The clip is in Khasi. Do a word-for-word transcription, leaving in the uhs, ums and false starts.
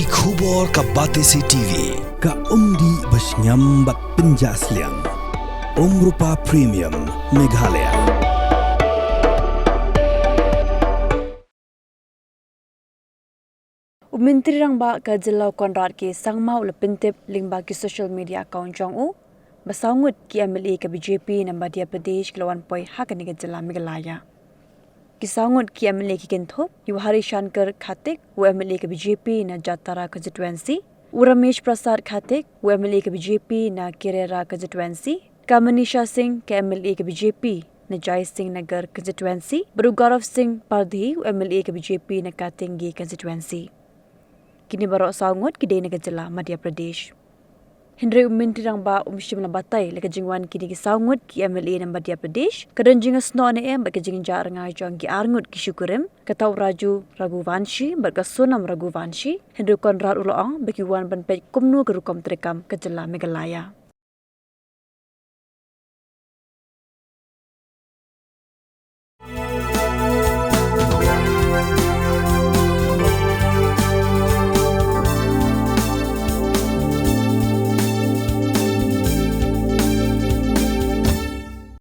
Ki khubor ka Batesi T V, ka umdih ba shngiam bad pynjah sliang. Umrupa Premium, Meghalaya. U Myntri Rangbah ka jylla u Conrad K Sangma u la pyntip lyngba ki social media account jong u ba saw ngut ki M L A ka B J P na Madhya Pradesh ki la wan poi ha kane ka jylla Meghalaya. Ki saw ngut ki M L A ki kynthup ïa u Hari Shankar Khattak, u M L A ka B J P na Jatara constituency, u Ramesh Prasad Khattak, u M L A ka B J P na Kirera constituency, ka Manisha Singh, ka M L A ka B J P na Jai Singh Nagar constituency, bad u Gaurav Singh Pardhi, u M L A ka B J P na Kathinge constituency. Kine baroh saw ngut ki dei na ka jylla Madhya Pradesh. Hynrei u Myntri Rangbah um shym la batai la ka jingwan kine ki saw ngut ki M L A na Madhya Pradesh ka don jingïasnoh ne em bad ka jingjah rnga jong ki ar ngut ki shu kurim, kata u Raju Raghuvanshi bad ka Sonam Raghuvanshi, hynrei u Conrad u la ong ba ki wan ban peit kumno ka rukom treikam ka jylla Meghalaya.